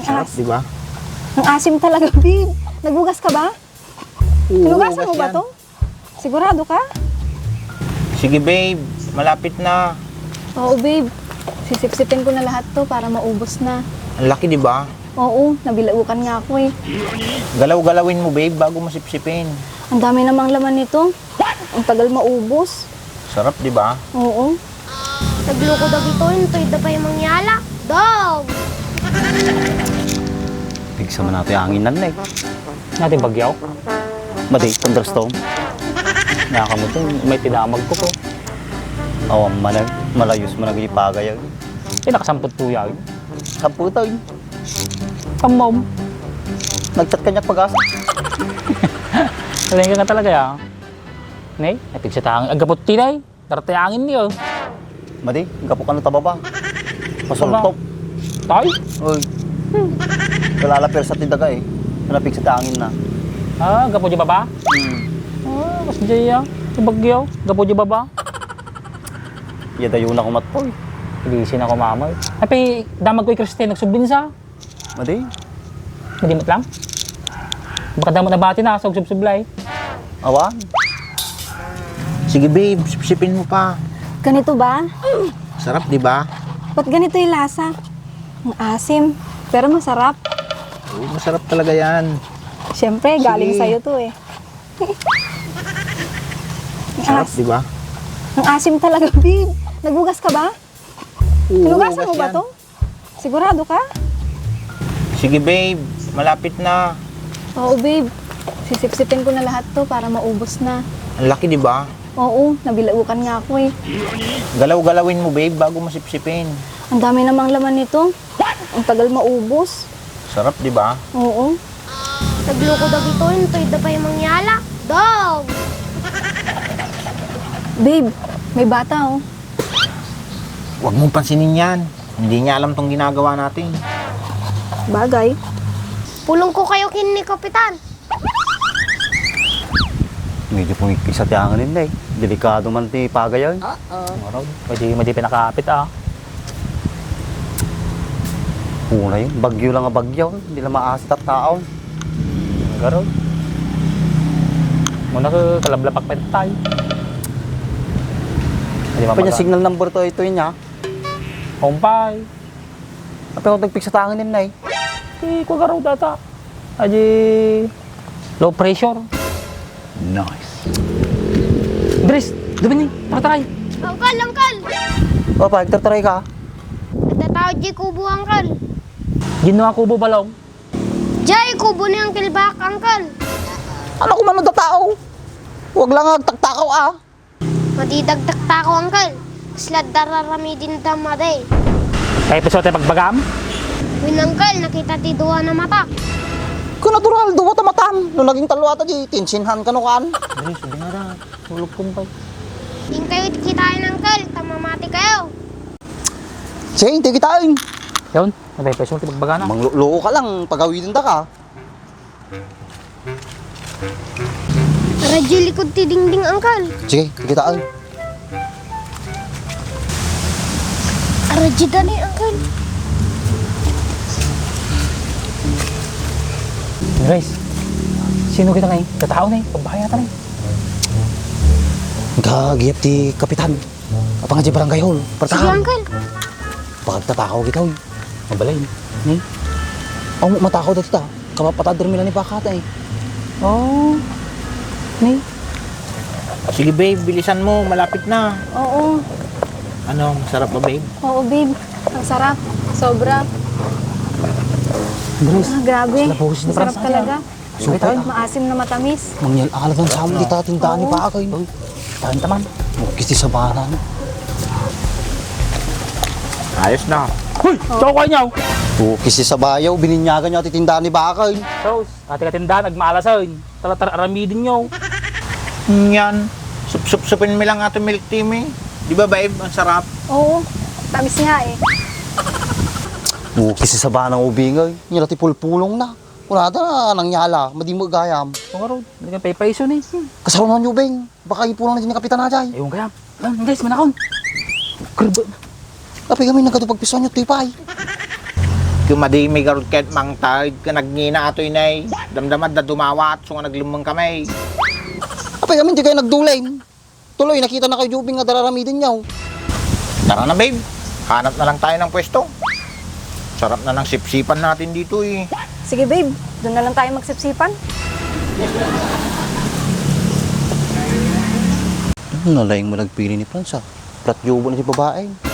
Sarap, di ba? Ang asim talaga, babe. Nagugas ka ba? Hinugasan mo ba yan. to? Sigurado ka? Sige, babe. Malapit na. Oo, babe. Sisipsipin ko na lahat to para maubos na. Ang laki, di ba? Oo, nabilaukan nga ako eh. Galaw-galawin mo, babe, bago mo sipsipin. Ang dami namang laman nito. Ang tagal maubos. Sarap, di ba? Oo. Nagluko daw ito, hintoy da pa yung mangyala. Dog! Bigsa man natin ang hangin nan eh. Natin bagyaw. Madi, thunderstorm. Nakamuto, may tinamag ko ko. Awang malayos man nagipagay. Nakasampot po yan. Samputaw. Pamom. Nagchat kanyak pag-asa. Talaga ka talaga ya. Nay, napig sa tangin. Agapot tinay. Taratayangin niyo. Madi, gapo ka na tababa. Pasultop. Tay? Uy. Kalalapir sa tindaga eh. Napig sa tangin na. Ah, gapo di baba? Ah, mas jaya. Yung bagyaw. Gapo di baba? Yadayo na kumatpoy. Ilisin ako mamay. Tapi, damag ko Kristen nagsubinsa. Madi, Madimot lang. Baka damot na bati na. Sub-sublay. awan. Sige, babe. Sipsipin mo pa. Ganito ba? Sarap, di ba? Ba't ganito yung lasa? Ang asim. Pero masarap. Oo, masarap talaga yan. Siyempre, galing Sige. sa'yo to eh. Sarap, di ba? Ang asim talaga, babe. Nagugas ka ba? Hinugasan mo hugas ba yan. to? Sigurado ka? Sige, babe. Malapit na. Oo, babe. Sisipsipin ko na lahat to para maubos na. Ang laki, di ba? Oo, nabilaukan nga ako eh. Galaw-galawin mo, babe, bago mo sipsipin. Ang dami namang laman nito. Ang tagal maubos. Sarap, di ba? Oo. Nagluko daw ito, hintoy da pa yung mangyala. Dog! Babe, may bata oh. Huwag mong pansinin yan. Hindi niya alam tong ginagawa natin. Bagay. Pulong ko kayo kin ni Kapitan. Medyo pumigpig sa tiyangan nila eh. Delikado man ti pagayan. Araw. Madi pinakapit ah. Una yun, bagyo lang ang bagyo. Hindi lang maasat at tao. Garo. Muna ka kalablapak pa tayo. Hindi Kanya signal number to ito yun niya. Kumpay. Apa ako nagpig sa tangan nila eh. Ko garo data. Aji low pressure. Nice. Dres, dumi ni. Tara. Angkal, angkal! O, pa, nagtatry ka. Natatawad di kubo, angkal. Ginawa kubo balong. Jay, kubo ni Uncle Bak, angkal. Ano ko man ang tao? Huwag lang agtaktakaw ah. Matidagdak ta ko, angkal. Slad dararami din damaday. Kaya episode tayo pagbagam. Win, angkal, nakita ti duwa na mata. Kung natural, duwa tamatam. Nung naging talwata di, tinsinhan ka no kan. Dres, sabi nga na. Tulog kumpay. Yung kayo kitain, angkal. Tamamati kayo. Sige, hindi kitain. Yun, may episode tayo pagbagana. Mangloko ka lang, pagawin da ka. Radyo likod ti dingding, angkal. Sige, hindi kitain. Radyo dani, angkal. Dres, sino kita ngayon? Katao na eh. Pagbahaya ta na eh. Gagiyap ti kapitan. Apa nga di barangay hall. Sige, Pertahan. angkal. Pagtatakaw kita. Mabalay. Hmm? Ang matakaw dito ta. Kapapatador mila ni Bakata eh. Oh. Ni. Sige, babe. Bilisan mo. Malapit na. Oo. Ano? Masarap ba, babe? Oo, babe. Ang sarap. Sobra. Dres. Ah, grabe. Napuhos na Masarap parang talaga. Supay. Maasim na matamis. Mangyal alagang sama di tatindaan ni Bakay. Tahan taman. Kisti sa banan. Ayos na. Hoy! Chokoy niyaw! Kisti sa bayaw, bininyagan niya titindaan ni Bakay. Sos, ate katindahan, nagmaalasan. Tara aramidin niyo. Yan. Supsupin mo lang ato milk tea, eh. Di ba, babe? Ang sarap. Oo. Tamis nga eh. Kisti sa banang ubingay. Nila ti pulpulong na. Wala na nangyala, madi mo gayam. Ito nga ron, hindi ka pay-paiso ni. Kasarunan niyo, Beng. Baka ipulang na din ni Kapitan Ajay. Ayun kaya. Lang, guys, manakon. Kurba. Tapi kami nagkatupagpisuan niyo, tipay. dumadimi garot kahit mang tawid ka nagnina ato inay. Damdamad na dumawat so nga naglumang kami. Apay kami di kayo nagdulay. Tuloy, nakita na kayo Jubing nga dararamidin niyaw. Tara na babe, hanap na lang tayo ng pwesto. Sarap na ng sipsipan natin dito eh. Sige babe, doon na lang tayo magsipsipan. Nalayang mo nagpili ni Franz, ha? Prat Jubo na si babae.